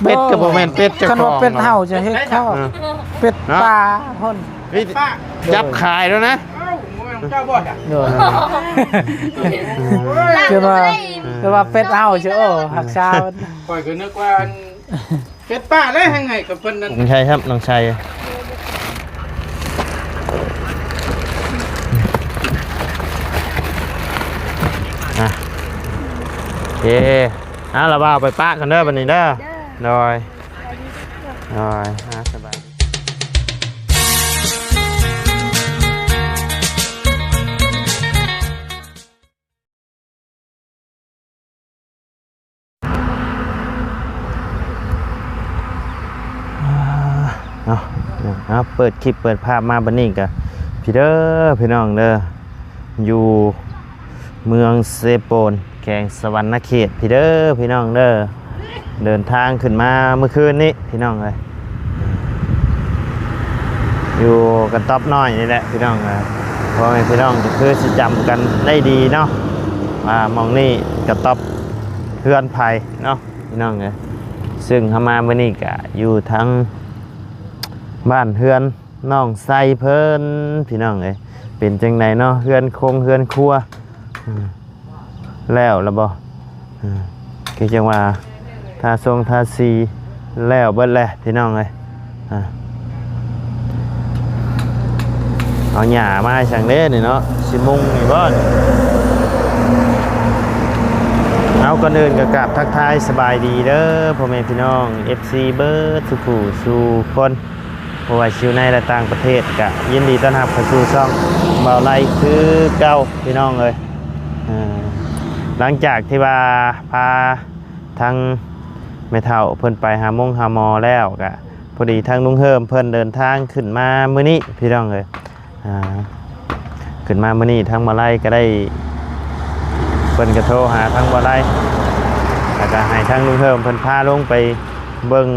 ເປັດກໍບໍ່ແມ່ນເປັດເຈົ້າຂອງ ຄັນວ່າເປັດເຮົາຈະເຮັດເຂົາ ເອີ ເປັດ ເນາະ ປ່າພຸ້ນ ນີ້ຈັບຂາຍແລ້ວນະ ເອົ້າ ບໍ່ແມ່ນຂອງເຈົ້າບໍ່ ໂດຍ ຄືວ່າ ຄືວ່າເປັດເຮົາຊິ ໂອ້ ຮັກສາ ຂ້ອຍກໍນຶກວ່າອັນ ເຮັດປ່າໄດ້ທາງໃນກັບເພິ່ນນັ້ນ ນ້ອງໄຊຄັບ ນ້ອງໄຊ ອ່ະ ໂອເຄ ອ່ະ ລະບ່າວໄປປະກັນເດີບັດນີ້ເດີ ໂດຍ ໂດຍ ອ່ະ ສະບາຍ ເນາະ ເອົາ ເປີດຄລິບເປີດພາບມາບັດນີ້ກະ ພີ່ເດີ ພີ່ນ້ອງເດີ ຢູ່ເມືອງເຊໂປນ ແຂວງສະຫວັນນະເຂດ ພີ່ເດີ ພີ່ນ້ອງເດີ. ເດີນທາງຂຶ້ນມາມື້ຄືນນີ້ພີ່ນ້ອງເອີຍ ຢູ່ກະຕ໊ອບນ້ອຍນີ້ແຫຼະພີ່ນ້ອງເອີຍ ພໍ່ແມ່ພີ່ນ້ອງກໍຄືຊິຈຳກັນໄດ້ດີເນາະ ວ່າໝ່ອງນີ້ກະຕ໊ອບເຮືອນໃຜເນາະພີ່ນ້ອງເອີຍ. ຊຶ່ງເຮົາມາມື້ນີ້ກະຢູ່ທາງບ້ານເຮືອນນ້ອງໄຊເພິ່ນພີ່ນ້ອງເອີຍ ເປັນຈັ່ງໃດເນາະ ເຮືອນຄົງເຮືອນຄົວ ອືມ ແລ້ວລະບໍ່? ເອີ ຄືຈັ່ງວ່າທາຊົງທາສີແລ້ວເບິດແຫຼະພີ່ນ້ອງເອີຍ ອ່າ ເອົາຫຍ້າມາໃຫ້ສັງເດນີ້ເນາະ ຊິມຸງນີ້ບໍ່? ເອົາ ກ່ອນອື່ນກໍກາບທັກທາຍສະບາຍດີເດີ ພໍ່ແມ່ພີ່ນ້ອງ ເອັຟຊີ ເບິດສູ່ຜູ້ສູ່ຄົນ ບໍ່ວ່າຊິຢູ່ໃນ ແລະ ຕ່າງປະເທດ ກະຍິນດີຕ້ອນຮັບເຂົ້າສູ່ຊ່ອງບ່າວໄລຄືເກົ່າພີ່ນ້ອງເອີຍ. ເອີ ຫຼັງຈາກທີ່ວ່າພາທາງແມ່ເຖົ້າເພິ່ນໄປຫາໝົງຫາໝໍແລ້ວ ກະພໍດີທາງລຸງເຮີມເພິ່ນເດີນທາງຂຶ້ນມາມື້ນີ້ພີ່ນ້ອງເອີຍ. ອ່າ ຂຶ້ນມາມື້ນີ້ທາງບ່າວໄລກໍໄດ້ ເພິ່ນກໍໂທຫາທາງບ່າວໄລ ແລ້ວກໍໃຫ້ທາງລຸງເຮີມເພິ່ນພາລົງໄປເບິ່ງ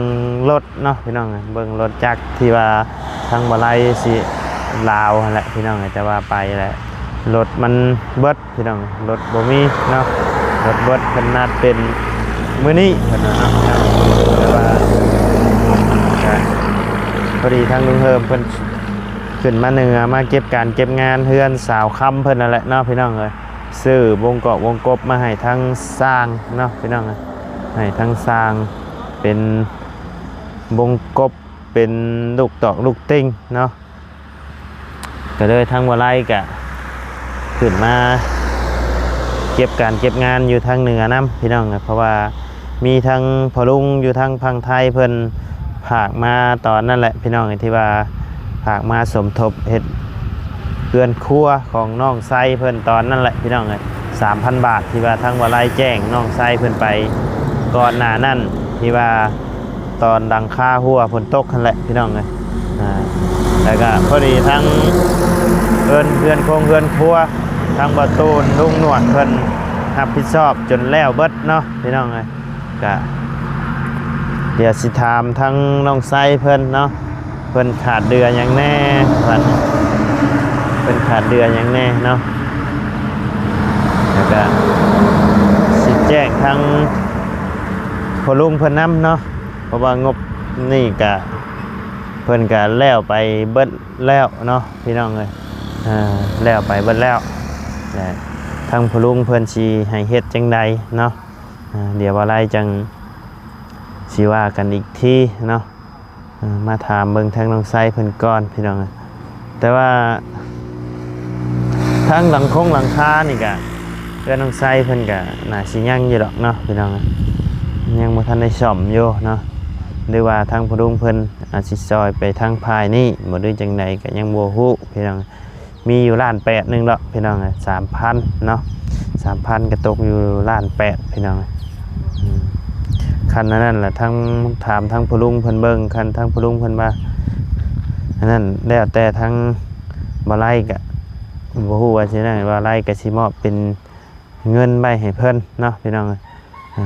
ລົດເນາະພີ່ນ້ອງ ເບິ່ງລົດຈັກທີ່ວ່າທາງບ່າວໄລຊິລາວຫັ້ນແຫຼະພີ່ນ້ອງ ແຕ່ວ່າໄປແລ້ວລົດມັນເບິດ ພີ່ນ້ອງ ລົດບໍ່ມີເນາະ ລົດເບິດ ເພິ່ນນັດເປັນມື້ນີ້ເພິ່ນວ່າເນາະ ແຕ່ວ່າກະພໍດີທາງລຸງເຮີມເພິ່ນຂຶ້ນມາເໜືອ ມາເກັບການເກັບງານເຮືອນສາວຄຳເພິ່ນນັ້ນແຫຼະເນາະ ພີ່ນ້ອງເອີຍ ຊື້ວົງກອກວົງກົບມາໃຫ້ທາງຊ່າງເນາະ ພີ່ນ້ອງເອີຍ ໃຫ້ທາງຊ່າງເປັນວົງກົບ ເປັນລູກຕອກລູກຕິ່ງເນາະ. ກໍເລີຍທາງບ່າວໄລກະຂຶ້ນມາເກັບການເກັບງານຢູ່ທາງເໜືອນຳພີ່ນ້ອງ ເພາະວ່າມີທັງພໍ່ລຸງຢູ່ທາງຝັ່ງໄທເພິ່ນຝາກມາຕອນນັ້ນແຫຼະພີ່ນ້ອງ ທີ່ວ່າຝາກມາສົມທົບເຮັດເຮືອນຄົວຂອງນ້ອງໄຊເພິ່ນຕອນນັ້ນແຫຼະພີ່ນ້ອງ ສາມພັນບາດ ທີ່ວ່າທາງບ່າວໄລແຈ້ງນ້ອງໄຊເພິ່ນໄປກ່ອນໜ້ານັ້ນ ທີ່ວ່າ ຕອນຫຼັງຄາຮົ່ວຝົນຕົກຫັ້ນແຫຼະພີ່ນ້ອງເອີຍ ອ່າ ແລ້ວກໍພໍດີທັງເຮືອນ ເຮືອນຄົງເຮືອນຄົວ ທັງບ່າວຕູນ ລຸງໜວດເພິ່ນຮັບຜິດຊອບຈົນແລ້ວເບິດເນາະພີ່ນ້ອງເອີຍ ກະດຽວຊິຖາມທັງນ້ອງໄຊເພິ່ນເນາະ ເພິ່ນຂາດເດື່ອຫຍັງແດ່ ເພິ່ນຂາດເດື່ອຫຍັງແດ່ເນາະ ແລ້ວກະຊິແຈ້ງທັງພໍ່ລຸງເພິ່ນນຳເນາະ. ເພາະວ່າງົບນີ້ກະ ເພິ່ນກະແລ້ວໄປເບິດແລ້ວເນາະພີ່ນ້ອງເອີຍ ເອີ ແລ້ວໄປເບິດແລ້ວ ແລະ ທາງພໍ່ລຸງເພິ່ນຊິໃຫ້ເຮັດຈັ່ງໃດເນາະ ເອີ ດຽວບ່າວໄລຈັ່ງຊິວ່າກັນອີກທີເນາະ ເອີ ມາຖາມເບິ່ງທາງນ້ອງໄຊເພິ່ນກ່ອນພີ່ນ້ອງເອີຍ ແຕ່ວ່າທາງຫຼັງຄົງຫຼັງຄານີ້ກະ ເຮືອນນ້ອງໄຊເພິ່ນກະໜ້າຊິຍັງຢູ່ດອກເນາະພີ່ນ້ອງ ຍັງບໍ່ທັນໄດ້ສ້ອມຢູ່ເນາະ ຫຼືວ່າທາງພໍ່ລຸງເພິ່ນອາດຊິຊ່ອຍໄປທາງພາຍນີ້ບໍ່ ຫຼືຈັ່ງໃດກະຍັງບໍ່ຮູ້ພີ່ນ້ອງ ມີຢູ່ລ້ານແປດໜຶ່ງດອກພີ່ນ້ອງ ສາມພັນເນາະ ສາມພັນກະຕົກຢູ່ລ້ານແປດພີ່ນ້ອງ ອືມ ຄັນອັນນັ້ນລະ ທາງ ຖາມທາງພໍ່ລຸງເພິ່ນເບິ່ງ ຄັນທາງພໍ່ລຸງເພິ່ນວ່າ ອັນນັ້ນແລ້ວແຕ່ທາງບ່າວໄລກະ ບໍ່ຮູ້ວ່າຊິນັ້ນ ບ່າວໄລກະຊິມອບເປັນ ເງິນໄວ້ໃຫ້ເພິ່ນເນາະພີ່ນ້ອງເອີຍ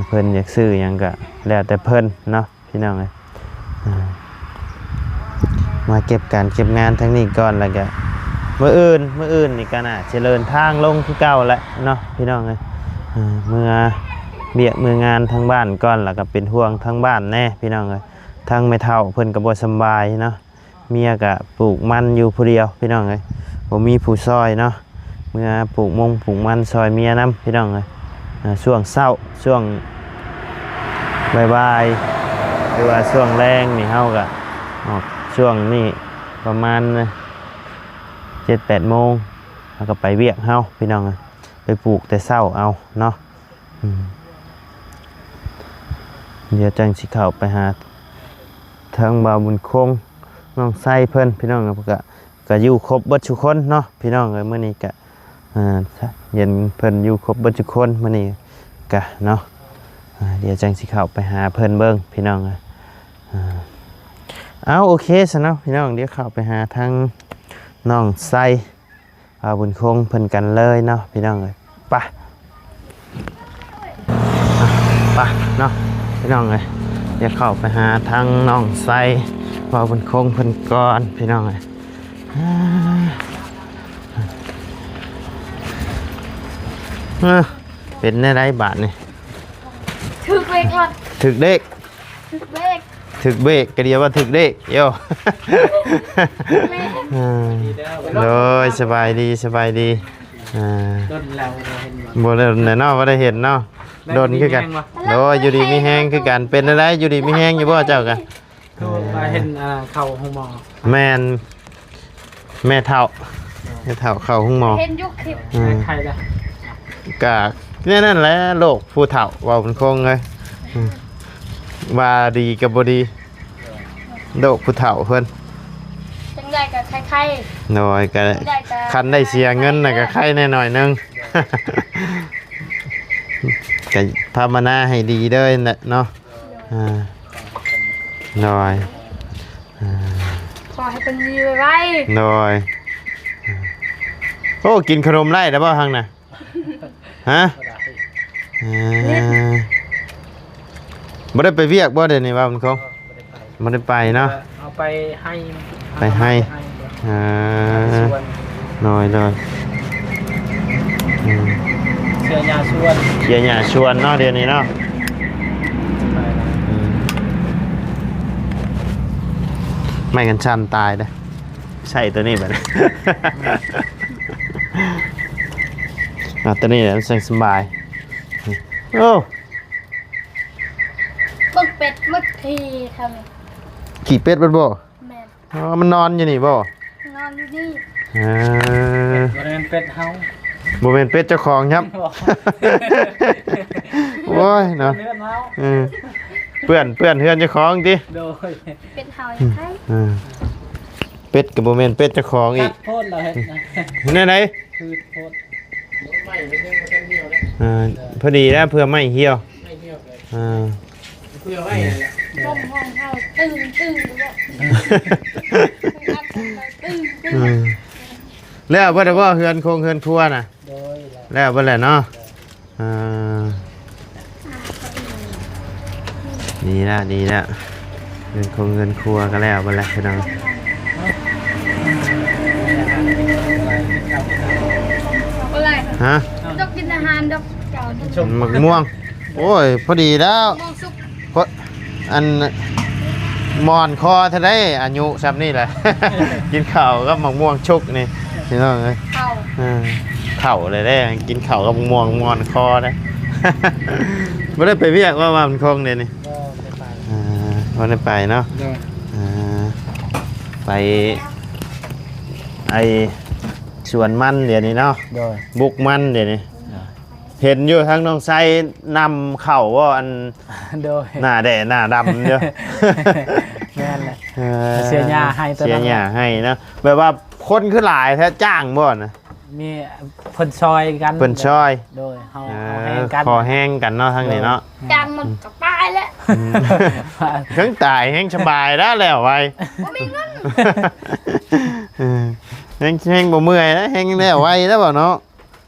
ເພິ່ນຢາກຊື້ຫຍັງກະແລ້ວແຕ່ເພິ່ນເນາະພີ່ນ້ອງເອີຍ ມາເກັບການເກັບງານທາງນີ້ກ່ອນ ແລ້ວກະມື້ອື່ນ ມື້ອື່ນນີ້ກະໜ້າຊິເດີນທາງລົງຄືເກົ່າແຫຼະເນາະພີ່ນ້ອງເອີຍ ເມື່ອ ວຽກມືງານທາງບ້ານກ່ອນ ແລ້ວກໍເປັນຫ່ວງທາງບ້ານແດ່ພີ່ນ້ອງເອີຍ. ທາງແມ່ເຖົ້າເພິ່ນກໍບໍ່ສຳບາຍເນາະ ເມຍກະປູກມັນຢູ່ຜູ້ດຽວພີ່ນ້ອງເອີຍ ບໍ່ມີຜູ້ຊ່ອຍເນາະ ເມືອປູກມົງປູກມັນຊ່ອຍເມຍນຳພີ່ນ້ອງເອີຍ. ອາ ຊ່ວງເຊົ້າ ຊ່ວງບ່າຍໆ ຫຼືວ່າຊ່ວງແລງນີ້ ເຮົາກະອອກຊ່ວງນີ້ປະມານເຈັດແປດໂມງ ເຮົາກະໄປວຽກເຮົາພີ່ນ້ອງເອີຍ ໄປປູກແຕ່ເຊົ້າເອົາເນາະ. ອືມ ດຽວຈັ່ງຊິເຂົ້າໄປຫາທາງບ່າວບຸນຄົງ ນ້ອງໄຊເພິ່ນພີ່ນ້ອງ ເພິ່ນກະ ກະຢູ່ຄົບເບິດຊຸຄົນເນາະພີ່ນ້ອງເອີຍ. ມື້ນີ້ກະ ອ່າ ເຫັນເພິ່ນຢູ່ຄົບເບິດຊຸຄົນມື້ນີ້ກະເນາະ. ອ່າ ດຽວຈັ່ງຊິເຂົ້າໄປຫາເພິ່ນເບິ່ງພີ່ນ້ອງເອີຍ. ອ່າ ເອົາ ໂອເຄຊະເນາະພີ່ນ້ອງ ດຽວເຂົ້າໄປຫາທາງນ້ອງໄຊ ບ່າວບຸນຄົງເພິ່ນກັນເລີຍເນາະພີ່ນ້ອງເອີຍ. ໄປ ໄປເນາະພີ່ນ້ອງເອີຍ ດຽວເຂົ້າໄປຫາທາງນ້ອງໄຊ ບ່າວບຸນຄົງເພິ່ນກ່ອນພີ່ນ້ອງເອີຍ. ເອີ ເປັນແນວໃດບາດນີ້? ຖືກເລກລະ ຖືກເລກ ຖືກເລກ ຖືກເບກ ກະດຽວວ່າຖືກເລກໂຍ. ແມ່ນ ອ່າ ໂດຍ ສະບາຍດີ ສະບາຍດີ. ອ່າ ດົນແລ້ວບໍ່ໄດ້ເຫັນ ບໍ່ໄດ້ເນາະ ບໍ່ໄດ້ເຫັນເນາະ ດົນຄືກັນ. ໂດຍ ຢູ່ດີມີແຮງຄືກັນ. ເປັນຈັ່ງໃດ ຢູ່ດີມີແຮງຢູ່ບໍ່ເຈົ້າກະ? ໂດຍ ເຫັນ ອ່າ ເຂົ້າໂຮງໝໍ. ແມ່ນ ແມ່ເຖົ້າ ແມ່ເຖົ້າເຂົ້າໂຮງໝໍ ເຫັນຢູ່ຄລິບ ອືມ ໄຂ້ລະ ກະແນວນັ້ນແຫຼະ ໂລກຜູ້ເຖົ້າ ເວົ້າເປັນຄົງເລີຍ ອືມ ວ່າດີກະບໍ່ດີ ໂລກຜູ້ເຖົ້າເພິ່ນ ຈັ່ງໃດກະໄຂ້ໆ. ໂດຍ ກະ ຈັ່ງໃດກະ ຄັນໄດ້ເສຍເງິນນະກະໄຂ້ແດ່ໜ້ອຍໜຶ່ງ ກະພາວະນາໃຫ້ດີເດີແຫຼະເນາະ. ອ່າ ໂດຍ ອ່າ ຂໍໃຫ້ເປັນດີໄວໆ. ໂດຍ ໂອ້ ກິນຂະໜົມໄດ້ແລ້ວບໍ່ທາງນະ? ຮະ? ອ່າ ບໍ່ໄດ້ໄປວຽກບໍ່ດຽວນີ້ ວ່າມັນຄົງ ບໍ່ໄດ້ໄປເນາະ ເອົາໄປໄຮ່ ໄປໄຮ່ ອ່າ ສວນ ໂດຍ ໂດຍ ອືມ ເສຍຫຍ້າສວນ ເສຍຫຍ້າສວນເນາະ ດຽວນີ້ເນາະ ໄປລະ ອືມ ໄມ້ກັນສັ່ນຕາຍເດ້ ໃຊ້ໂຕນີ້ບັດ ເອົາໂຕນີ້ແຫຼະ ມັນຈັ່ງສະບາຍ ໂອ້ ເບິ່ງເປັດເບິ່ງຂີ້ ຂີ້ເປັດເບິດບໍ່? ແມ່ນ ອໍ ມັນນອນຢູ່ນີ້ບໍ່? ນອນຢູ່ນີ້ ເອີ ບໍ່ແມ່ນເປັດເຮົາ ບໍ່ແມ່ນເປັດເຈົ້າຂອງຊ້ຳ ບໍ່ ໂອ້ຍເນາະ ເປັດເຮືອນເຮົາ ເອີ ເປື້ອນ ເປື້ອນເຮືອນເຈົ້າຂອງຕິ ໂດຍ ເປັດເຮົາ ອືມ ເອີ ເປັດກະບໍ່ແມ່ນເປັດເຈົ້າຂອງອີກ ໂພດລະເຮັດນະ ແນວໃດ? ຄືໂພດ ອ່າ ພໍດີແລ້ວ ເພື່ອໄມ້ຫ່ຽວ ໄມ້ຫ່ຽວ ອ່າ ເພື່ອໄວ້ນັ້ນແຫຼະ ລົມຫ້ອງເຮົາ ຕື່ນ ຕື່ນ ຕື່ນ ຕື່ນ ອືມ ແລ້ວເບິດແລ້ວບໍ່ ເຮືອນຄົງເຮືອນຄົວນະ? ໂດຍ ແລ້ວເບິດແລ້ວເນາະ ອ່າ ດີແລ້ວ ດີແລ້ວ ເຮືອນຄົງເຮືອນຄົວກະແລ້ວເບິດແລ້ວພີ່ນ້ອງ ຮະ? ບໍ່ໄດ້ກິນອາຫານດອກ ໝາກມ່ວງ ໂອ້ຍ ພໍດີແລ້ວ ໝາກມ່ວງສຸກ ເພາະ ອັນ ມ່ອນຄໍແທ້ໃດ ອາຍຸຊ່ຳນີ້ແຫຼະ ກິນເຂົ້າກັບໝາກມ່ວງສຸກນີ້ ພີ່ນ້ອງເອີຍ ເຖົ້າ ເອີ ເຖົ້າແລ້ວເດ້ ກິນເຂົ້າກັບໝາກມ່ວງມ່ອນຄໍເດ້ ບໍ່ໄດ້ໄປວຽກວ່າ ວ່າມັນຄົງດຽວນີ້ ບໍ່ໄດ້ໄປ ອ່າ ບໍ່ໄດ້ໄປເນາະ ໂດຍ ອ່າ ໄປ ໄອ້ ສວນມັນດຽວນີ້ເນາະ ໂດຍ ບຸກມັນດຽວນີ້ ໂດຍ ເຫັນຢູ່ທາງນ້ອງໄຊນຳເຂົ້າບໍ່ ອັນ ໂດຍ ໜ້າແດ່ໜ້າດຳຢູ່ ແມ່ນແຫຼະ ເອີ ເສຍຫຍ້າໃຫ້ ເສຍຫຍ້າໃຫ້ເນາະ ແບບວ່າຄົນຄືຫຼາຍແທ້ ຈ້າງບໍ່ນະ? ມີເພິ່ນຊ່ອຍກັນ ເພິ່ນຊ່ອຍ ໂດຍ ເຮົາ ເອີ ເຮົາແຮງກັນ ຂໍແຮງກັນເນາະ ທາງນີ້ເນາະ ໂດຍ ຈ້າງມັນກະຕາຍແລ້ວ ອືມ ເຖິງຕາຍແຮງສະບາຍແລ້ວ ແລ້ວໄວ ບໍ່ມີເງິນ ເອີ ແຮງ ແຮງບໍ່ເມື່ອຍນະ ແຮງແລ້ວໄວແລ້ວເນາະ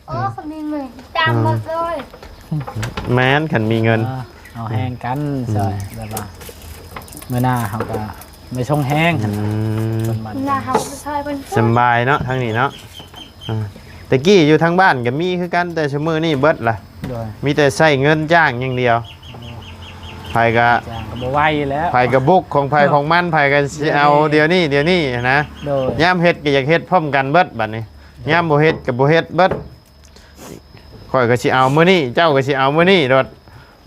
ໂອ້ ຄັນມີເງິນຈ້າງໝົດເລີຍ ແມ່ນ ຄັນມີເງິນ ເອີ ເຮົາແຮງກັນ ອືມ ຊ່ອຍ ແບບວ່າ ມື້ໜ້າເຮົາກະໄປສົ່ງແຮງ ອືມ ມື້ໜ້າເຮົາໄປຊ່ອຍເພິ່ນ ສຳບາຍເນາະ ທາງນີ້ເນາະ ອ່າ ແຕ່ກີ້ຢູ່ທາງບ້ານກໍມີຄືກັນ ແຕ່ຊຸມື້ນີ້ເບິດລະ ໂດຍ ມີແຕ່ໃຊ້ເງິນຈ້າງຢ່າງດຽວ ໃຜກໍ ຈ້າງກໍບໍ່ໄຫວແລ້ວ ໃຜກໍບຸກຂອງໃຜຂອງມັນ ໃຜກໍຊິເອົາ ໂດຍ ດຽວນີ້ ດຽວນີ້ນະ ໂດຍ ຍາມເຮັດກໍຢາກເຮັດພ້ອມກັນເບິດບັດນີ້ ໂດຍ ຍາມບໍ່ເຮັດກໍບໍ່ເຮັດເບິດ ຂ້ອຍກໍຊິເອົາມື້ນີ້ ເຈົ້າກໍຊິເອົາມື້ນີ້ໂລດ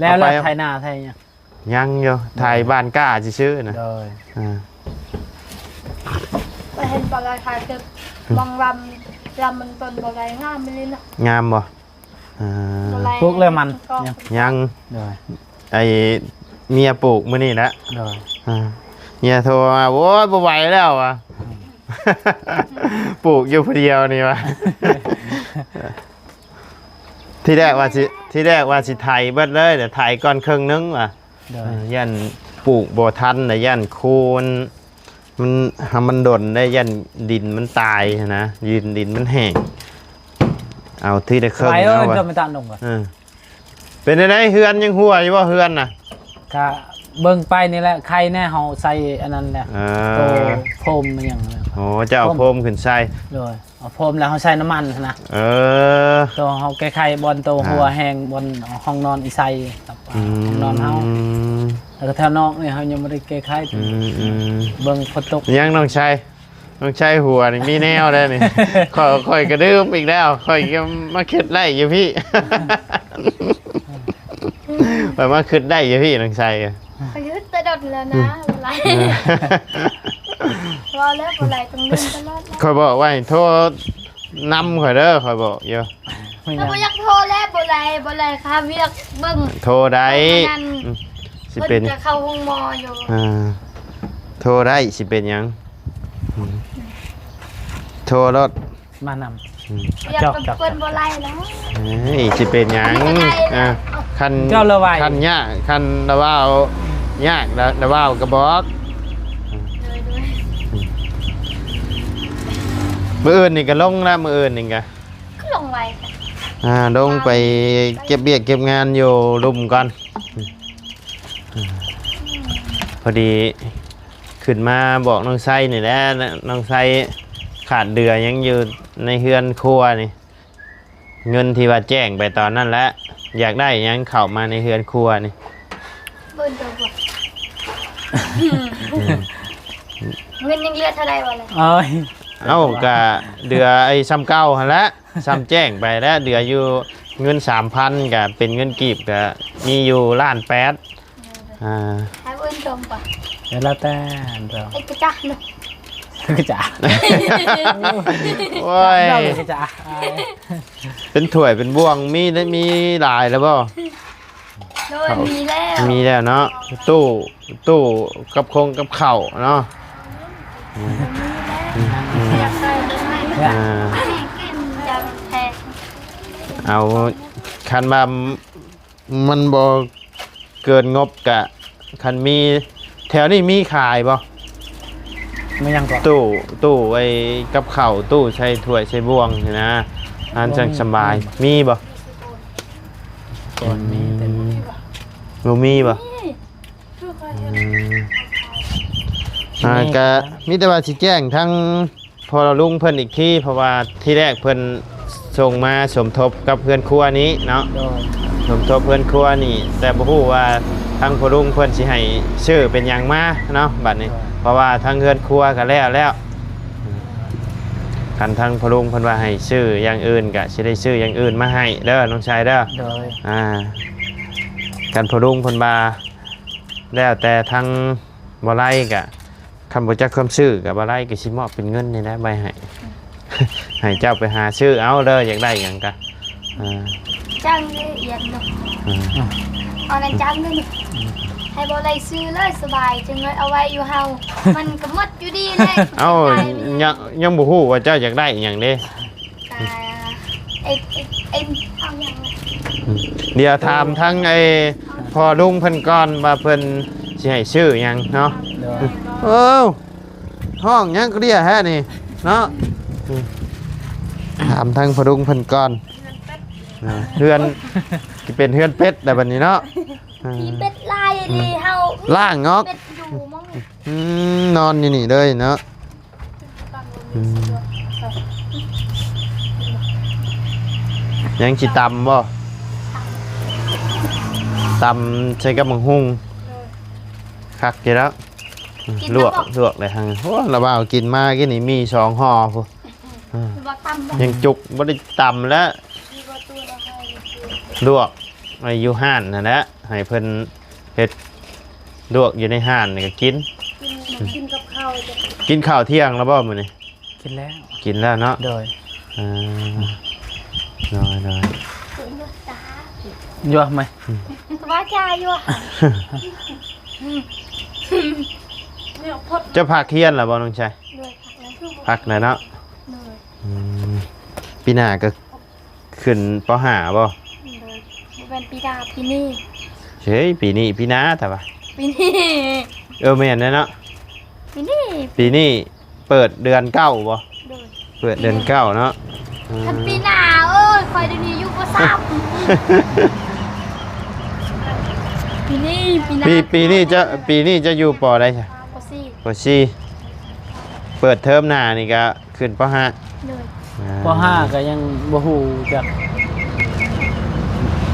ແລ້ວ ແລ້ວໄຖນາໄຖຫຍັງ? ຍັງຢູ່ ໄຖບ້ານກ້າຊື່ໆນະ ໂດຍ ອ່າ ຂ້ອຍເຫັນປາໄລຂາຍເກັບ ອືມ ບາງລຳ ລຳມັນຕົ້ນປາໄລງາມອີ່ຫຼີນະ ງາມບໍ່? ອ່າ ປູກແລ້ວມັນ ຍັງ ຍັງ ໂດຍ ໄອ້ເມຍປູກມື້ນີ້ແຫຼະ ໂດຍ ອ່າ ເມຍໂທມາ ໂອ້ຍ ບໍ່ໄຫວແລ້ວວ່າ ອືມ ປູກຢູ່ຜູ້ດຽວນີ້ວ່າ ທີແລກວ່າຊິ ທີແລກວ່າຊິໄຖເບິດເລີຍ ແຕ່ໄຖກ່ອນເຄິ່ງໜຶ່ງວ່າ ໂດຍ ເອີ ຢ້ານປູກບໍ່ທັນ ແລະ ຢ້ານໂຄນ ມັນ ຖ້າມັນດົນໄດ້ ຢ້ານດິນມັນຕາຍຫັ້ນນະ ດິນ ດິນມັນແຫ້ງ ເອົາທີລະເຄິ່ງ ສະບາຍເອີຍ ເອົາວ່າ ເປັນແນວໃດ ເຮືອນຍັງຮົ່ວຢູ່ບໍ່ ເຮືອນນະ? ກະເບິ່ງໄປນີ້ແຫຼະ ໄຄແນ່ ເຮົາໃສ່ອັນນັ້ນແຫຼະ ເອີ ໂຕໂຟມຫຍັງ ໂອ້ ເຈົ້າເອົາໂຟມຂຶ້ນໃສ່ ໂດຍ ເອົາໂຟມແລ້ວເຮົາໃສ່ນ້ຳມັນຫັ້ນນະ ເອີ ໂຕເຮົາແກ້ໄຂບ່ອນໂຕ ອ່າ ຮົ່ວແຮງ ບ່ອນຫ້ອງນອນອີ່ໃສ່ ອືມ ຫ້ອງນອນເຮົາ ແລ້ວກໍແຖວນອກນີ້ເຮົາຍັງບໍ່ໄດ້ແກ້ໄຂ ອືມໆ ເບິ່ງຝົນຕົກ ຍັງ ນ້ອງໄຊ ນ້ອງໄຊຫົວນີ້ມີແນວແລ້ວນີ້ ຂ້ອຍ ຂ້ອຍກໍລືມອີກແລ້ວ ຂ້ອຍກໍມາຄິດໄດ້ຢູ່ພີ້ ຂ້ອຍມາຄິດໄດ້ຢູ່ພີ້ ນ້ອງໄຊ ຂ້ອຍຄິດແຕ່ດົນແລ້ວນະ ອືມ ບໍ່ໄຫຼ ເອີ ເວົ້າແລ້ວບໍ່ໄຫຼ ຕ້ອງລືມຕະຫຼອດແລ້ວ ຂ້ອຍບອກວ່າໃຫ້ໂທນຳຂ້ອຍເດີ ຂ້ອຍບອກຢູ່ ຂ້ອຍບໍ່ຢາກໂທແລ້ວ ບໍ່ໄຫຼ ບໍ່ໄຫຼ ຄາວຽກເບິ່ງ ໂທໄດ້ ເພິ່ນ ອືມ ຊິເປັນ ເພິ່ນຈະເຂົ້າໂຮງໝໍຢູ່ ອ່າ ໂທໄດ້ ຊິເປັນຫຍັງ ອືມ ໂທໂລດ ມານຳ ອືມ ວຽກ ຈອກ ກັບ ຈອກ ເພິ່ນບໍ່ໄຫຼແລ້ວ ເອີຍ ຊິເປັນຫຍັງ ອັນນີ້ກໍໄດ້ແລ້ວ ອ່າ ຄັນ ເຈົ້າລະໄວ ຄັນຍາກ ຄັນລະເວົ້າຍາກ ລະ ລະເວົ້າກໍບອກ ໂດຍ ໂດຍ ອືມ ມື້ອື່ນນີ້ກໍລົງລະ ມື້ອື່ນນີ້ກໍ ຄືລົງໄວແທ້ ອ່າ ລົງໄປເກັບວຽກເກັບງານຢູ່ລຸ່ມກ່ອນ ພໍດີ ຂຶ້ນມາບອກນ້ອງໄຊນີ້ແຫຼະ ນ້ອງໄຊຂາດເຫຼືອຫຍັງຢູ່ໃນເຮືອນຄົວນີ້ ເງິນທີ່ວ່າແຈ້ງໄປຕອນນັ້ນແຫຼະ ຢາກໄດ້ຫຍັງເຂົ້າມາໃນເຮືອນຄົວນີ້ ເບິ່ງຕົວບໍ່ ອືມ ເງິນຍັງເຫຼືອເທົ່າໃດວະລະ ໂອ້ຍ ເອົ້າ ກະເຫຼືອໄອ້ຊ່ຳເກົ່າຫັ້ນແຫຼະ ຊ່ຳແຈ້ງໄປແລ້ວ ເຫຼືອຢູ່ເງິນສາມພັນ ກະເປັນເງິນກີບ ກະມີຢູ່ລ້ານແປດ ອ່າ ໃຫ້ເບິ່ງຊົມປະ ແລ້ວແຕ່ ເຮັດກະຈະເນາະ ກະຈະ ໂອ້ຍ ກະຈະ ເປັນຖ້ວຍເປັນບ່ວງ ມີໄດ້ ມີຫຼາຍແລ້ວບໍ່? ໂດຍ ເຂົ້າ ມີແລ້ວ ມີແລ້ວເນາະ ຕູ້ ຕູ້ກັບຄົງກັບເຂົ້າເນາະ ອືມ ອືມ ອືມ ຢາກໄດ້ເບິ່ງໃໝ່ ອ່າ ກິນຢາແພງ ເອົາ ຄັນວ່າມັນບໍ່ເກີນງົບກະ ຄັນມີ ແຖວນີ້ມີຂາຍບໍ່? ມີຫຍັງເກາະ? ຕູ້ ຕູ້ໄວ້ກັບເຂົ້າ ຕູ້ໃສ່ຖ້ວຍໃສ່ບ່ວງຊີ້ນະ ອັນຈັ່ງສະບາຍ ມີບໍ່? ກ່ອນມີແຕ່ ອືມ ບໍ່ມີບໍ່? ມີ ຄືຂ້ອຍເຫັນ ອືມ ອ່າ ກະມີແຕ່ວ່າຊິແຈ້ງທາງພໍ່ລຸງເພິ່ນອີກທີ ເພາະວ່າທີແລກເພິ່ນສົ່ງມາສົມທົບກັບເຮືອນຄົວນີ້ເນາະ ໂດຍ ສົມທົບເຮືອນຄົວນີ້ ແຕ່ບໍ່ຮູ້ວ່າທາງພໍ່ລຸງເພິ່ນຊິໃຫ້ຊື້ເປັນຫຍັງມາເນາະ ບັດນີ້ ໂດຍ ເພາະວ່າທາງເຮືອນຄົວກໍແລ້ວແລ້ວ ຄັນທາງພໍ່ລຸງເພິ່ນວ່າໃຫ້ຊື້ຢ່າງອື່ນ ກະຊິໄດ້ຊື້ຢ່າງອື່ນມາໃຫ້ເດີ ນ້ອງຊາຍເດີ ໂດຍ ອ່າ ຄັນພໍ່ລຸງເພິ່ນວ່າ ແລ້ວແຕ່ທາງບໍ່ໄຫຼກະ ຄັນບໍ່ຈັກຄວາມຊື້ກະບໍ່ໄຫຼກະຊິມອບເປັນເງິນນີ້ແຫຼະໄວ້ໃຫ້ ໃຫ້ເຈົ້າໄປຫາຊື້ເອົາເດີ ຢາກໄດ້ຫຍັງກະ ເອີ ຈ້າງເລີຍອຽນເນາະ ເອີ ເອົານະຈ້າງເລີຍ ໃຫ້ບໍ່ໄດ້ຊື້ເລີຍສະບາຍ ຈັ່ງເລີຍເອົາໄວ້ຢູ່ເຮົາ ມັນກະໝົດຢູ່ດີແຫຼະ ເອົ້າ ຍັງ ຍັງບໍ່ຮູ້ວ່າເຈົ້າຢາກໄດ້ອີ່ຫຍັງເດ້. ກະເອັດ ເອັດ ເອັດ ເອົາຫຍັງ ດຽວຖາມທາງໄອ້ພໍ່ລຸງເພິ່ນກ່ອນວ່າເພິ່ນຊິໃຫ້ຊື້ຫຍັງເນາະ ໂດຍ ເອີ ຮ້ອງຫຍັງກະເດຍແທ້ນີ້ເນາະ ຖາມທາງພໍ່ລຸງເພິ່ນກ່ອນ ເຮືອນເປັດ ເຮືອນ ຊິເປັນເຮືອນເປັດແລ້ວບັດນີ້ເນາະ ຂີ້ເປັດຫຼາຍອີ່ຫຼີ ເຮົາລ້າງອອກ ເປັດຢູ່ໝ່ອງນີ້ ອືມ ນອນຢູ່ນີ້ເລີຍເນາະ ອືມ ຍັງຊິຕຳບໍ່? ຕຳໃສ່ກັບໝາກຫຸ່ງ ໂດຍ ຄັກຢູ່ແລ້ວ. ກິນ ລວກ ແລ້ວບໍ່? ລວກແລ້ວຫັ້ນ. ໂອ້ ລະບ່າວກິນມາກີ້ນີ້ມີສອງຫໍ່ພຸ້ນ. ອືມ ອືມ ວ່າຕຳບໍ່? ຍັງຈຸກ ບໍ່ໄດ້ຕຳແລ້ວ. ລວກໄວ້ຢູ່ຮ້ານຫັ້ນແຫຼະ ໃຫ້ເພິ່ນເຮັດລວກຢູ່ໃນຮ້ານນີ້ກໍກິນ. ກິນ ກິນກັບເຂົ້າ. ກິນເຂົ້າທ່ຽງແລ້ວບໍ່ມື້ນີ້? ກິນແລ້ວ ກິນແລ້ວເນາະ. ໂດຍ ເອີ ໂດຍ ໂດຍ. ຢວກໄໝ? ອືມ ວ່າຈາຢວກ. ເຈົ້າພັກຮຽນແລ້ວບໍ່ນ້ອງຊາຍ? ໂດຍ ພັກແລ້ວ ພັກແລ້ວເນາະ. ໂດຍ ອືມ ປີໜ້າກໍຂຶ້ນ ປໍຫ້າ ບໍ່? ໂດຍ ບໍ່ແມ່ນປີໜ້າ ປີນີ້. ເຮີ້ຍ ປີນີ້ ປີໜ້າແຕ່ວ່າ ປີນີ້. ເອີ ແມ່ນແລ້ວເນາະ ປີນີ້ ປີນີ້. ເປີດເດືອນເກົ້າບໍ່? ໂດຍ ເປີດເດືອນເກົ້າເນາະ. ອືມ ຄັນປີໜ້າ ໂອ້ຍ ຂ້ອຍດຽວນີ້ຢູ່ ປໍສາມ. ປີນີ້ ປີໜ້າ ປີ ປີນີ້ຈະ ປີນີ້ຈະຢູ່ ປໍໃດ? ປໍສີ່ ປໍສີ່. ເປີດເທີມໜ້ານີ້ກະຂຶ້ນ ປໍຫ້າ. ໂດຍ ອ່າ ປໍຫ້າກໍຍັງບໍ່ຮູ້ຈັກ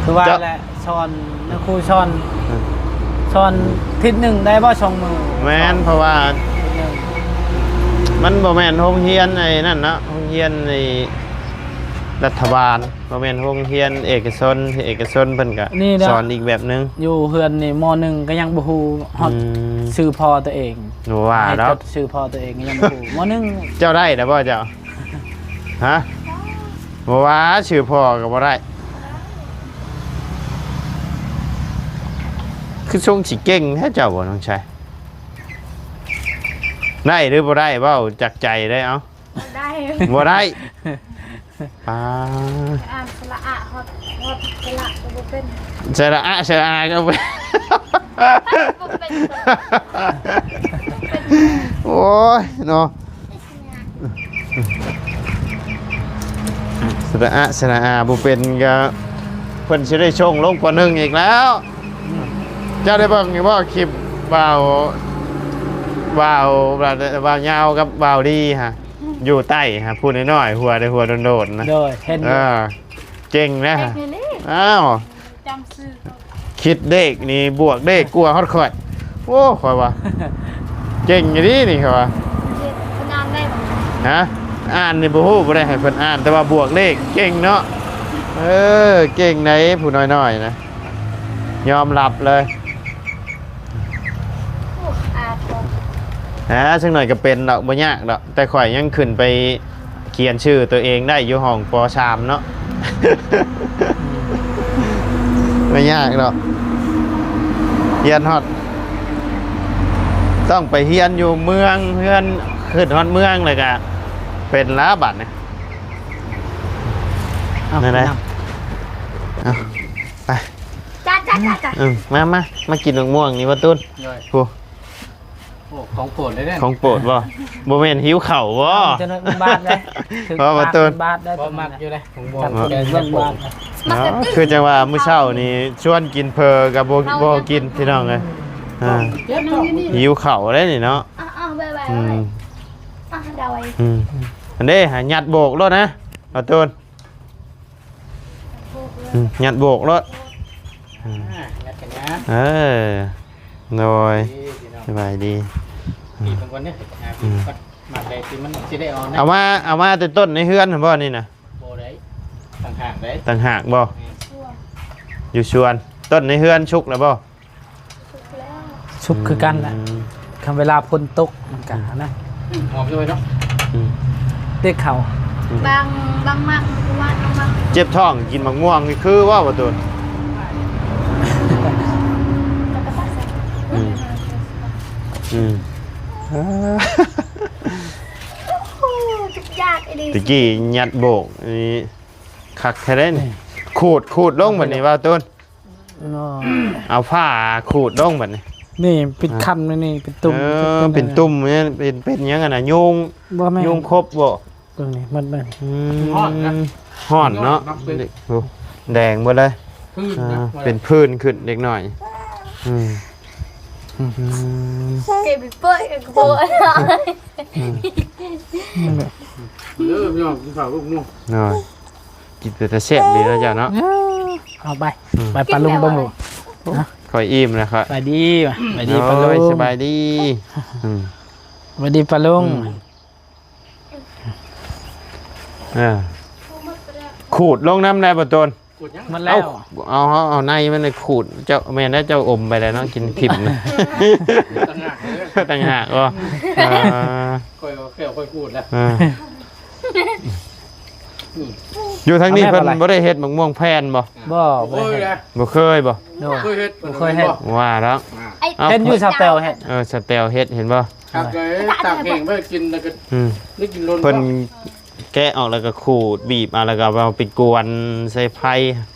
ຄືວ່າ ເຈົ້າ ແຫຼະ ສອນ ນະຄູສອນ ອືມ ສອນທິດໜຶ່ງໄດ້ບໍ່ ສອງມື້? ແມ່ນ ເພາະວ່າມັນບໍ່ແມ່ນໂຮງຮຽນໄອ້ນັ້ນເນາະ ໂຮງຮຽນໄອ້ລັດຖະບານ ບໍ່ແມ່ນໂຮງຮຽນເອກະຊົນ. ເອກະຊົນເພິ່ນກະ ນີ້ເນາະ ສອນອີກແບບໜຶ່ງ. ຢູ່ເຮືອນນີ້ ມໍໜຶ່ງກໍຍັງບໍ່ຮູ້ຮອດ ອືມ ຊື່ພໍ່ຕົວເອງ. ບໍ່ວ່າດອກ ໃຫ້ຈົດຊື່ພໍ່ຕົວເອງກໍຍັງບໍ່ຮູ້ ມໍໜຶ່ງ. ເຈົ້າໄດ້ແລ້ວບໍ່ເຈົ້າ? ຮະ? ບໍ່ວ່າຊື່ພໍ່ກໍບໍ່ໄດ້. ຄືຊົງຊິເກັ່ງແທ້ເຈົ້າບໍ່ນ້ອງຊາຍ? ໄດ້ຫຼືບໍ່ໄດ້ ເວົ້າຈາກໃຈເດີ້. ເອົ້າ ບໍ່ໄດ້ ບໍ່ໄດ້. ປ້າ ອ່ານສະຫຼະອະ ຮອດ ຮອດສະຫຼະກໍບໍ່ເປັນ ສະຫຼະອະ ສະຫຼະອາກໍບໍ່ ບໍ່ເປັນ. ໂອ້ຍເນາະ ສະຫຼະອະ ສະຫຼະອາບໍ່ເປັນ ກໍເພິ່ນຊິໄດ້ສົ່ງລົງ ປໍໜຶ່ງ ອີກແລ້ວ. ເຈົ້າໄດ້ເບິ່ງຢູ່ບໍ່ ຄລິບບ່າວ ບ່າວ ບ່າວຍາວກັບບ່າວດີຫັ້ນ ຢູ່ໃຕ້ຫັ້ນ ຜູ້ນ້ອຍໆ ຫົວແຕ່ຫົວໂດນໆ ນະ. ໂດຍ ເຫັນຢູ່ ເອີ ເກັ່ງນະ. ເກັ່ງອີ່ຫຼີ. ອ້າວ ຈຳຊື່ ຄິດເລກນີ້ບວກເລກກວ່າຮອດຂ້ອຍ. ໂອ້ ຂ້ອຍວ່າເກັ່ງອີ່ຫຼີນີ້ ຂ້ອຍວ່າ. ເພິ່ນອ່ານໄດ້ບໍ່? ຮະ? ອ່ານນີ້ບໍ່ຮູ້ ບໍ່ໄດ້ໃຫ້ເພິ່ນອ່ານ ແຕ່ວ່າບວກເລກເກັ່ງເນາະ. ເອີ ເກັ່ງໃດ໋ ຜູ້ນ້ອຍໆ ນະ ຍອມຮັບເລີຍ. ອ່າ ຈັກໜ້ອຍກໍເປັນດອກ ບໍ່ຍາກດອກ. ແຕ່ຂ້ອຍຍັງຂຶ້ນໄປຂຽນຊື່ຕົວເອງໄດ້ຢູ່ຫ້ອງ ປໍສາມ ເນາະ. ບໍ່ຍາກດອກ ຮຽນຮອດ ຕ້ອງໄປຮຽນຢູ່ເມືອງ ເຮືອນ ຂຶ້ນຮອດເມືອງ ແລ້ວກະເປັນລະບາດນີ້. ເອົາ ແນວໃດ? ເອົາ ໄປ ຈ້າ ຈ້າ ຈ້າ ຈ້າ. ເອີ ມາ ມາ ມາກິນໝາກມ່ວງນີ້ ບໍ່ຕູນ. ໂດຍ ໂອ້ ຂອງໂປດເດ້ ຂອງໂປດບໍ່? ບໍ່ແມ່ນຫິວເຂົ້າບໍ່? ເຈົ້າໜ້າທີ່ບາດເດ້ ຖືກປາກເພິ່ນບາດເດ້. ບໍ່ມັກຢູ່ເດ້ ໝາກມ່ວງ ແກງເພິ່ນບາດ. ຄືຈັ່ງວ່າມື້ເຊົ້ານີ້ຊວນກິນເຝີກໍບໍ່ ບໍ່ກິນ ພີ່ນ້ອງເອີຍ. ອ່າ ຫິວເຂົ້າເດ້ນີ້ເນາະ. ເອົາ ເອົາ ໄວ້ ໄວ້ ອືມ ໄວ້ ອ່ະ ດອຍ ອືມ ອັນເດ້ ຫາຍັດໂບກໂລດນະ ເອົາໂຕນ. ອືມ ຍັດໂບກໂລດ. ອືມ ອ່າ ຍັດກັນນະ. ເອີ ໂດຍ ດີພີ່ນ້ອງ ສະບາຍດີ. ອືມ ມາແຕ່ທີ່ມັນຊິໄດ້ອອກນະ. ເອົາມາ ເອົາມາແຕ່ຕົ້ນໃນເຮືອນຫັ້ນບໍ່ນີ້ນະ? ບໍ່ໄດ້ ຕ່າງຫາກໄດ້. ຕ່າງຫາກບໍ່? ແມ່ນ ຢູ່ສວນ. ຕົ້ນໃນເຮືອນສຸກແລ້ວບໍ່? ສຸກແລ້ວ ສຸກຄືກັນນະ. ອືມ ຄັນເວລາຝົນຕົກມັນກະຫັ້ນນະ ຫອມຢູ່ເນາະ. ອືມ ເດັກເຂົາ ອືມ ບາງ ບາງໝາກ ບາງໝາກ ເຈັບທ້ອງກິນໝາກມ່ວງນີ້ຄືວ່າ ບໍ່ຕູນ? ອືມ ອືມ ໂອ້ ທຸກຢ່າງອີ່ຫຼີ. ຕະກີ້ຍັດໂບກນີ້ຄັກແທ້ເດ້ນີ້. ຂູດ ຂູດລົງບັດນີ້ ບ່າວຕູນ. ເນາະ ເອົາຜ້າຂູດລົງບັດນີ້. ນີ້ເປັນ ອ່າ ຄັນ ນີ້ເປັນຕຸ່ມ. ເອີ ເປັນຕຸ່ມນີ້ ເປັນ ເປັນຫຍັງຫັ້ນນະ? ຍຸງ ບໍ່ແມ່ນ ຍຸງຄົບບໍ່? ເບິ່ງນີ້ ມັນ ມັນ ອືມ ຮ້ອນນະ ຮ້ອນເນາະ. ໂອ້ ແດງເບິດເລີຍ. ເປັນ ອ່າ ເປັນ ເປັນ ເປັນ ເປັນ ຂຶ້ນເດັກນ້ອຍ. ອືມ ອືມ ເກັບໄປເປີດກັບໂບ. ອືມ ເດີພີ່ນ້ອງ ກິນເຂົ້າລູກໝູ. ເນາະ. ກິນເປັນຕາແຊບດີເນາະເຈົ້າເນາະ. ເອີ ເອົາໄປ ອືມ ໄປປາລຸງເບິ່ງລູກ. ຂ້ອຍອີ່ມແລ້ວຂ້ອຍ. ສະບາຍດີ ສະບາຍດີປາລຸງ. ໂອ້ຍ ສະບາຍດີ. ອືມ ສະບາຍດີປາລຸງ. ອືມ ເອີ ຂູດລົງນຳໄດ້ບໍ່ໂຕນ? ຂູດຫຍັງ? ໝົດແລ້ວ. ເອົາ ເອົາ ເອົາໃນມັນຂູດ. ເຈົ້າ ແມ່ນແລ້ວ ເຈົ້າອົມໄປແລ້ວເນາະ ກິນຖິ້ມນະ. ຕ່າງຫາກເດີ ຕ່າງຫາກບໍ່? ເອີ ຂ້ອຍເອົາແຂ້ວຂ້ອຍຂູດແລ້ວ. ເອີ ອືມ ຢູ່ທາງນີ້ເພິ່ນບໍ່ໄດ້ເຮັດໝາກມ່ວງແຜ່ນບໍ່? ບໍ່ ບໍ່ເຄີຍເລີຍ. ບໍ່ເຄີຍບໍ່? ໂດຍ ບໍ່ເຄີຍເຮັດ ບໍ່ເຄີຍເຮັດ. ວ່າແລ້ວ ອ່າ ເຫັນຢູ່ສາວແຕວເຮັດ. ເອີ ສາວແຕວເຮັດ ເຫັນບໍ່? ຄັກເລີຍ ຕາກແຫ້ງໄວ້ກິນແລ້ວກໍ ອືມ ໄດ້ກິນໂລນ. ເພິ່ນແກະອອກແລ້ວກໍຂູດ ບີບເອົາ ແລ້ວກໍເອົາໄປກວນໃສ່ໄຟ.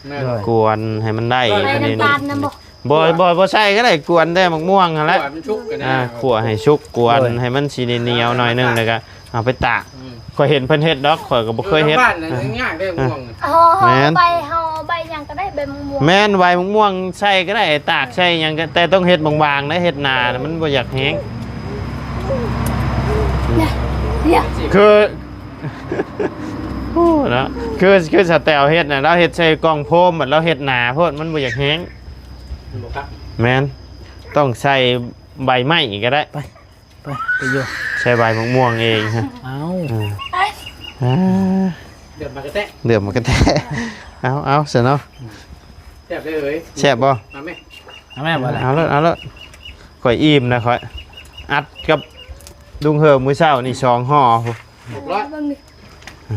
ແມ່ນ ກວນໃຫ້ມັນໄດ້. ໃສ່ນ້ຳຕານນຳບໍ່? ບໍ່ ບໍ່ ບໍ່ໃສ່ກໍໄດ້ ກວນແຕ່ໝາກມ່ວງຫັ້ນແຫຼະ. ຂົ້ວໃຫ້ມັນສຸກກໍໄດ້. ອ່າ ຂົ້ວໃຫ້ສຸກ ກວນ ໂດຍ ໃຫ້ມັນຊິໜຽວໆໜ້ອຍໜຶ່ງ ແລ້ວກໍເອົາໄປຕາກ. ອືມ ຂ້ອຍເຫັນເພິ່ນເຮັດດອກ ຂ້ອຍກໍບໍ່ເຄີຍເຮັດ. ຢູ່ນອກບ້ານນະ ອ່າ ຍາກເດ້ ໝາກມ່ວງ. ເຮົາ ເຮົາ ແມ່ນ ເອົາໃບ ເຮົາເອົາໃບຫຍັງກໍໄດ້ ໃບໝາກມ່ວງ. ແມ່ນ ໃບໝາກມ່ວງໃສ່ກໍໄດ້ ຕາກໃສ່ຫຍັງກໍ ແຕ່ຕ້ອງເຮັດບາງໆນະ ເຮັດໜານະ ມັນບໍ່ຢາກແຫ້ງ. ຄື ໂອ້ ເນາະ ຄື ຄືສາວແຕວເຮັດນະ ລາວເຮັດໃສ່ກ່ອງໂຟມ ບັດລາວເຮັດໜາໂພດ ມັນບໍ່ຢາກແຫ້ງ. ມັນບໍ່ຄັກ. ແມ່ນ ຕ້ອງໃສ່ໃບໄມ້ກໍໄດ້. ໄປ ໄປ ໄປຢູ່ ໃສ່ໃບໝາກມ່ວງເອງຮະ. ເອົາ ເອີ ອ່າ ເດືອບມາກະແຕະ ເດືອບມາກະແຕະ. ເອົາ ເອົາຊະເນາະ. ແຊບເດ້ເອີຍ. ແຊບບໍ່? ເອົາແມ່ ເອົາແມ່ບໍ່ລະ? ເອົາໂລດ ເອົາໂລດ. ຂ້ອຍອີ່ມນະ ຂ້ອຍອັດກັບລຸງເຮີມມື້ເຊົ້ານີ້ສອງຫໍ່ພຸ້ນ. ເບິ່ງນີ້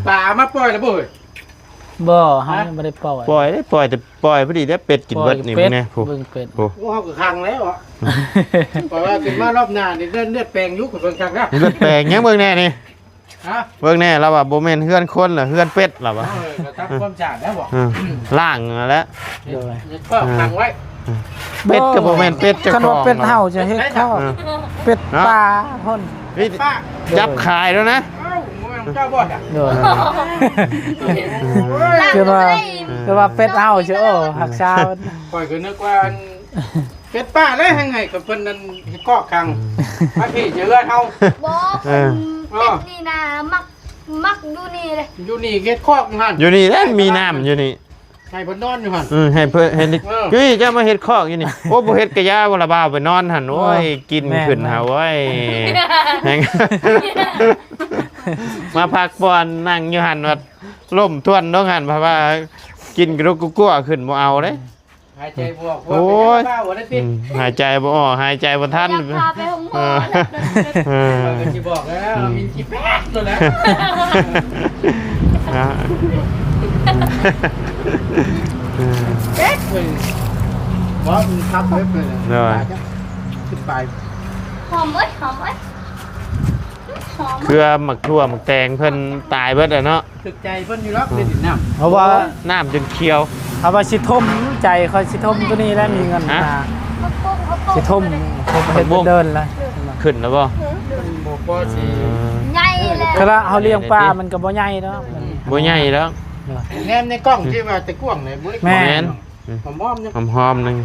ປາເອົາມາປ່ອຍແລ້ວບໍ່ເອີຍ? ບໍ່ ເຮົາຍັງບໍ່ໄດ້ປ່ອຍ. ປ່ອຍເດ້ ປ່ອຍແຕ່ ປ່ອຍພໍດີແລ້ວ ເປັດກິນເບິດນີ້. ເບິ່ງແນ່ ເບິ່ງເປັດ ໂອ້ ເຮົາກໍຄັງແລ້ວອະ. ຂ້ອຍວ່າຂຶ້ນມາລອບໜ້ານີ້ເລືອດ ເລືອດແປງຢູ່ ເບິ່ງຄັກນະ. ເລືອດແປງຫຍັງ? ເບິ່ງແນ່ນີ້ ຮະ ເບິ່ງແນ່ ລາວວ່າບໍ່ແມ່ນເຮືອນຄົນລະ ເຮືອນເປັດລາວວ່າ. ເອີ ກໍທຳຄວາມສະອາດແລ້ວບໍ່? ເອີ ລ້າງຫັ້ນແຫຼະ. ໂດຍ ເຮັດຄອກຂັງໄວ້. ເປັດກໍບໍ່ແມ່ນເປັດເຈົ້າຂອງ. ຄັນວ່າເປັດເຮົາຈະເຮັດຄອກ. ເອີ ເປັດປ່າພຸ້ນ. ເປັດປ່າ ຈັບຂາຍແລ້ວນະ. ເອົ້າ ບໍ່ແມ່ນຂອງເຈົ້າບໍ່? ໂດຍ ຄືວ່າ ຄືວ່າເປັດເຮົາຊິ ໂອ້ ຮັກສາ. ຂ້ອຍກໍນຶກວ່າ ເປັດປ່າເດ້ ແຮ່ງໃຫ້ກັບເພິ່ນນັ້ນເຮັດຄອກຂັງ. ມາພີ້ເຮືອນເຮົາ. ບໍ່ ເອີ ເປັດນີ້ນະ ມັກ ມັກຢູ່ນີ້ເດ້. ຢູ່ນີ້ເຮັດຄອກຢູ່ຫັ້ນ. ຢູ່ນີ້ແຫຼະ ມີນ້ຳຢູ່ນີ້. ໃຫ້ເພິ່ນນອນຢູ່ຫັ້ນ. ອືມ ໃຫ້ເພິ່ນເຮັດ. ເອີ ເຈົ້າມາເຮັດຄອກຢູ່ນີ້. ໂອ້ ບໍ່ເຮັດກະຢ່າ ບໍ່ລະບ່າວໄປນອນຫັ້ນ. ໂອ້ຍ ກິນຂຶ້ນຫາ. ໂອ້ຍ ແຮ່ງ ມາພັກຜ່ອນ ນັ່ງຢູ່ຫັ້ນ ວ່າລົ້ມທວນລົງຫັ້ນ ເພາະວ່າກິນກະດູກກະກົວຂຶ້ນ ບໍ່ເອົາເດ້. ຫາຍໃຈບໍ່ອອກ. ໂອ້ຍ ວ່າບໍ່ໄດ້ຕິດ. ອືມ ຫາຍໃຈບໍ່ອອກ ຫາຍໃຈບໍ່ທັນ. ຢາກພາໄປໂຮງໝໍແລ້ວ. ເອີ ເອີ ເອີ ຂ້ອຍກໍຊິບອກແລ້ວ ອືມ ມີຂີ້ແປດໂລດແລ້ວ. ນະ ເອີ ເປັດເລີຍ. ບໍ່ ມັນຄັບເລີຍ. ໂດຍ ຂຶ້ນໄປ. ຫອມເອີຍ ຫອມເອີຍ. ເຄືອໝາກຖົ່ວໝາກແຕງເພິ່ນຕາຍເບິດແລ້ວເນາະ. ຖືກໃຈເພິ່ນຢູ່ດອກ ອືມ ໄດ້ດິນນ້ຳ ເພາະວ່ານ້ຳຈົນຂຽວ. ເຮົາວ່າຊິຖົມໃຈ ຂ້ອຍຊິຖົມໂຕນີ້ແຫຼະ ມີເງິນ. ຮະ ຊິຖົມ ຖົມເຮັດເດີນລະ. ຂຶ້ນແລ້ວບໍ່? ເພິ່ນບໍ່ພໍຊິ ອືມ ໃຫຍ່ແລ້ວ. ຄືລະເຮົາລ້ຽງປາມັນກໍບໍ່ໃຫຍ່ດອກ. ບໍ່ໃຫຍ່ດອກ. ແນມໃນກ້ອງທີ່ວ່າແຕ່ກວ້າງເລີຍ ບໍ່ໄດ້. ແມ່ນ ຫອມໆ ຫອມໆ ໜຶ່ງ.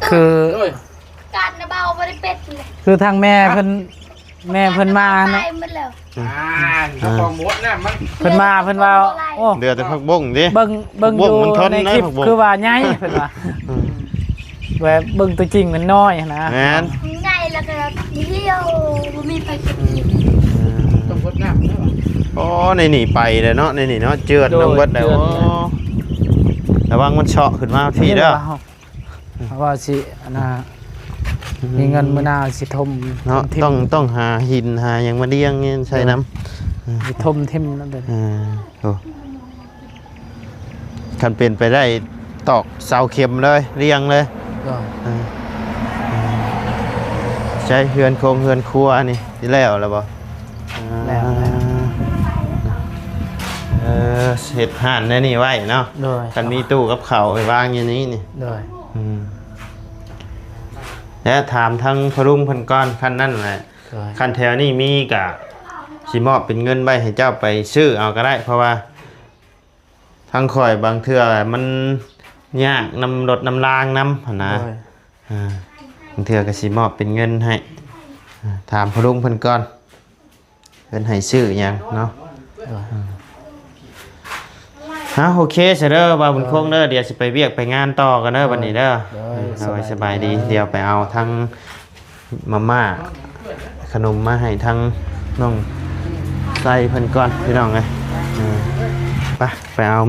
ຄື ການນະເບົາບໍ່ໄດ້ເປັດເລີຍ. ຄືທາງແມ່ເພິ່ນ ແມ່ເພິ່ນມານະ. ຕາຍໝົດແລ້ວ. ອ່າ ເຈົ້າຂອງໝົດນະ ມັນ ເພິ່ນມາ ເພິ່ນວ່າ ໂອ້ ເຫຼືອແຕ່ຜັກບົ້ງຕິ. ເບິ່ງ ເບິ່ງຢູ່ໃນຄລິບຄືວ່າໃຫຍ່ ເພິ່ນວ່າ. ອືມ ແບບເບິ່ງຕົວຈິງມັນນ້ອຍຫັ້ນນະ. ແມ່ນ ໃຫຍ່ແລ້ວກໍຫ່ຽວ ບໍ່ມີໃຜກິນ. ອືມ ຕ້ອງຫົດນ້ຳເດີ. ໂອ້ ໃນນີ້ໄປແລ້ວເນາະ ໃນນີ້ເນາະ ເຈື່ອນລົງເບິດແລ້ວ. ໂອ້ ລະວັງມັນເຊາະຂຶ້ນມາພີ້ເດີ. ເພາະວ່າຊິອັນນ່າ ອືມ ມີເງິນມື້ໜ້າຊິຖົມເນາະ. ຕ້ອງ ຕ້ອງຫາຫີນຫາຫຍັງມາລຽງໃສ່ນຳ. ເອີ ຊິຖົມຖິ້ມນຳເດີ. ເອີ ໂອ້ ຄັນເປັນໄປໄດ້ຕອກເສົາເຂັມເລີຍ ລຽງເລີຍ. ເອີ ເອີ ໃຊ້ເຮືອນຄົງເຮືອນຄົວນີ້ຊິແລ້ວແລ້ວບໍ່? ແລ້ວ ເອີ ເຮັດຮ້ານແນວນີ້ໄວ້ເນາະ. ໂດຍ ຄັນມີຕູ້ກັບເຂົ້າໄປວາງຢູ່ນີ້ນີ້. ໂດຍ ອືມ ແລ້ວຖາມທາງພໍ່ລຸງເພິ່ນກ່ອນ ຄັນນັ້ນແຫຼະ. ໂດຍ ຄັນແຖວນີ້ມີກະຊິມອບເປັນເງິນໄວ້ໃຫ້ເຈົ້າໄປຊື້ເອົາກໍໄດ້ ເພາະວ່າ ທາງຂ້ອຍບາງເທື່ອມັນຍາກນຳລົດນຳລາງນຳຫັ້ນນະ. ໂດຍ ອ່າ ບາງເທື່ອກໍຊິມອບເປັນເງິນໃຫ້. ອ່າ ຖາມພໍ່ລຸງເພິ່ນກ່ອນ ເພິ່ນໃຫ້ຊື້ຫຍັງເນາະ. ໂດຍ ອ່າ ເອົາ ໂອເຄຊະເດີ ບ່າວບຸນຄົງເດີ ດຽວຊິໄປວຽກໄປງານຕໍ່ກັນເດີ ບັດນີ້ເດີ. ໂດຍ ໂດຍ ສະບາຍດີ ສະບາຍດີ. ດຽວໄປເອົາທັງມາມ່າ ຂະໜົມມາໃຫ້ທັງນ້ອງໄຊເພິ່ນກ່ອນ ພີ່ນ້ອງເອີຍ. ເອີ ໄປ ໄປເອົາ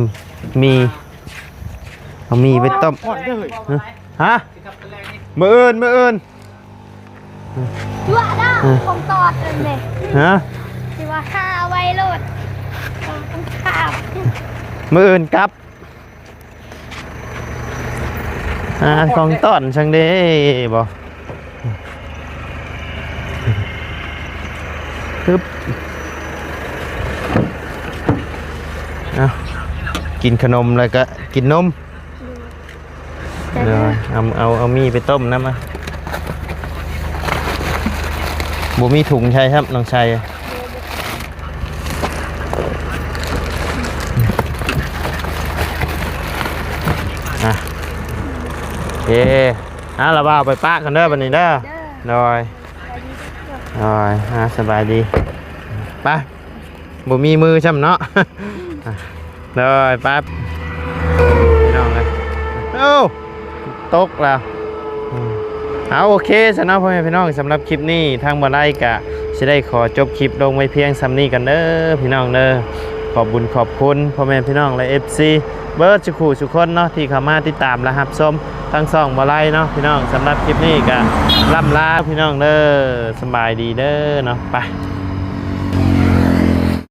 ໝີ່ ເອົາໝີ່ໄປຕົ້ມ. ຮະ? ມື້ອື່ນ ມື້ອື່ນ. ຕົວະເດີ ຂອງຕອດນັ້ນເດ້. ຮະ? ຊິວ່າຫາໄວ້ໂລດ ຂອງຕອດ. ມື້ອື່ນກັບ ຫາຂອງຕອນຈັ່ງເດ້ບໍ່? ຮຶບ ເອົາ ກິນຂະໜົມແລ້ວກະກິນນົມ. ໂດຍ ເອົາ ເອົາ ເອົາໝີ່ໄປຕົ້ມນຳ. ບໍ່ມີຖົງໃສ່ຊ້ຳ ນ້ອງໄຊ. ອ່ະ ເອ ອ່ະ ລະບ່າວໄປປະກັນເດີ ບັດນີ້ເດີ. ໂດຍ ໂດຍ ອ່າ ສະບາຍດີ. ໄປ ບໍ່ມີມືຊ້ຳເນາະ. ໂດຍ ໄປ ພີ່ນ້ອງເອີຍ. ໂອ້ ຕົກແລ້ວ. ອືມ ເອົາ ໂອເຄຊະເນາະ ພໍ່ແມ່ພີ່ນ້ອງ. ສຳລັບຄລິບນີ້ ທາງບ່າວໄລກະຊິໄດ້ຂໍຈົບຄລິບລົງໄວ້ພຽງສ່ຳນີ້ກ່ອນເດີ ພີ່ນ້ອງເດີ. ຂອບບຸນຂອບຄຸນພໍ່ແມ່ພີ່ນ້ອງ ແລະ ເອັຟຊີ ເບິດສູ່ຄູ່ສູ່ຄົນເນາະ ທີ່ເຂົ້າມາຕິດຕາມ ແລະ ຮັບຊົມທາງຊ່ອງບ່າວໄລເນາະ ພີ່ນ້ອງ. ສຳລັບຄລິບນີ້ກະລ່ຳລາ ພີ່ນ້ອງເດີ. ສະບາຍດີເດີເນາະ. ໄປ